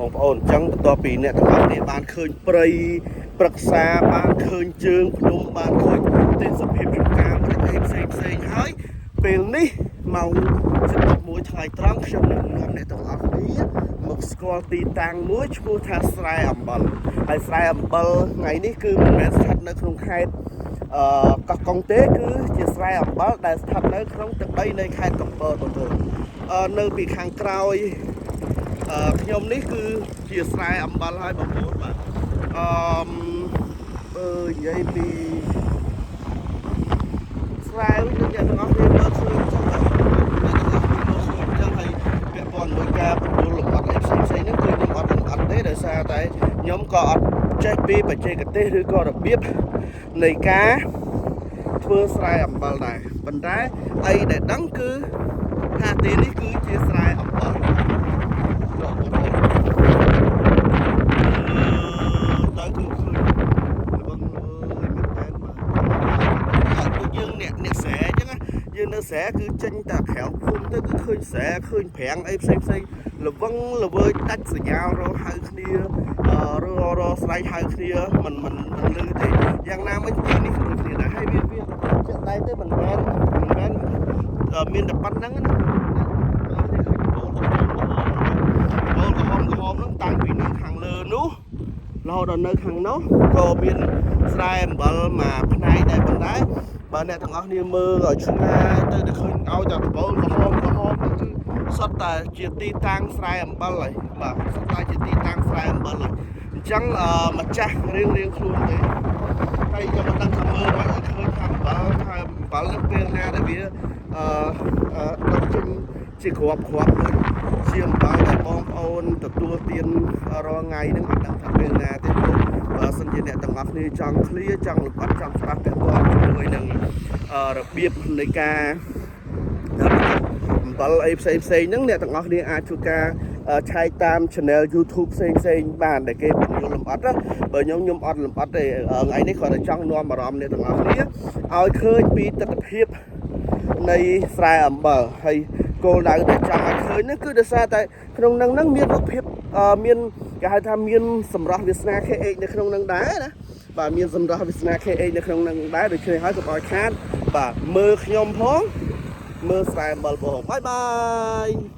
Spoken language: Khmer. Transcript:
បងប្អូនអញ្ចឹងបន្ទាប់ពីអ្នកទាំងអស់គ្នាបានឃើញព្រៃព្រឹក្សាបានឃើញជើងភ្នំបានឃើញទេសភាពចំការម្រេចអីផ្សេងផ្សេងៗហើយពេលនេះម៉ោង7:11ថ្ងៃត្រង់ខ្ញុំនឹងនាំអ្នកទាំងអស់គ្នាមកស្គាល់ទីតាំងមួយឈ្មោះថាស្រែអំបិលហើយស្រែអំបិលថ្ងៃនេះគឺមិនមែនស្ថិតនៅក្នុងខេត្តអឺកោះកុងទេគឺជាស្រែអំបិលដែលស្ថិតនៅក្នុងទឹកដីនៃខេត្តកំពតបងប្អូនអឺនៅពីខាងក្រោយ អឺខ្ញុំនេះគឺជាស្រែអំបិលហើយបងប្អូនបាទអឺមបើនិយាយពីស្រែវិញដូចអ្នកទាំងអស់គ្នាមើលឃើញចឹងបាទអ្នកទាំងអស់គ្នាមើលឃើញចឹងហើយពាក់ព័ន្ធមួយការបញ្យលលម្អិតអីផ្សេងផ្សេងហ្នឹងគឺខ្ញុំអត់លម្អិតទេដោយសារតែខ្ញុំក៏អត់ចេះពីបច្ចេកទេសឬក៏របៀបនៃការធ្វើស្រែអំបិលដែរប៉ុន្តែអីដែលដឹងគឺថាទីនេះគឺជាស្រែអំបិល បងប្អូនទៅគឺឃើញល្បឹងអើយមែនតើបាទហើយពួកយើងអ្នកអ្នកស្រែអញ្ចឹងណាយើងនៅស្រែគឺចេញតែក្រៅភូមិទៅគឺឃើញស្រែឃើញប្រាំងអីផ្សេងផ្សេងល្វឹងល្វើយដាច់សញ្ញារហៅគ្នាររស្រែកហៅគ្នាមិនមិនមិនលឺទេយ៉ាងណាមិញទីនេះគឺដូចគ្នាដែរហើយវាវាជាក់ដែរទេមិនមែនមិនមែនមានតែប៉ុណ្្នឹងណាអ្នកឃើញបងប្អូន បងក្រហមក្រហមហ្នឹងតាំងពីនៅខាងលើនោះរហូតដល់នៅខាងនោះក៏មានស្រែអំបិលមួយផ្នែកដែរប៉ុន្តែបើអ្នកទាំងអស់គ្នាមើលឲ្យឆ្ងាយទៅទៅឃើញឲ្យតែដំបូលក្រហមក្រហមហ្នឹងគឺសុទ្ធតែជាទីតាំងស្រែអំបិលហើយបាទសុទ្ធតែជាទីតាំងស្រែអំបិលហើយអញ្ចឹងអឺម្ចាស់រៀងរៀងខ្លួនទេហើយខ្ញុំមិនដឹងថាមើលមកឲ្យឃើញថាអំបិលថាអំបិលហ្នឹងពេលណាដែលវាអឺអឺដុះចេញជាគ្រាប់គ្រាប់ដូច ជាអំបិលដែលបងប្អូនទទួលទានរាល់ថ្ងៃហ្នឹងអត់ដឹងថាពេលណាទេព្រោះបើសិនជាអ្នកទាំងអស់គ្នាចង់ឃ្លាចង់លម្អិតចង់ច្បាស់ពាក់ព័ន្ធជាមួយនឹងរបៀបនៃការអំបិលអីផ្សេងផ្សេងហ្នឹងអ្នកទាំងអស់គ្នាអាចធ្វើការឆែកតាម channel YouTube ផ្សេងផ្សេងបានដែលគេបញ្យល់លម្អិតណាបើខ្ញុំខ្ញុំអត់លម្អិតទេថ្ងៃនេះគ្រាន់តែចង់នាំអារម្មណ៍អ្នកទាំងអស់គ្នាឲ្យឃើញពីទស្សនភាព នៃស្រែអំបិលហើយគោលដៅដែលចង់ឲ្យឃើញហ្នឹងគឺដោយសារតែក្នុងហ្នឹងហ្នឹងមានរូបភាពមានគេហៅថាមានសម្រស់វាសនា KH នៅក្នុងហ្នឹងដែរណាបាទមានសម្រស់វាសនា KH នៅក្នុងហ្នឹងដែរដូច្នេះហើយកុំឲ្យខាតបាទមើលខ្ញុំផងមើលស្រែអំបិលផង bye bye.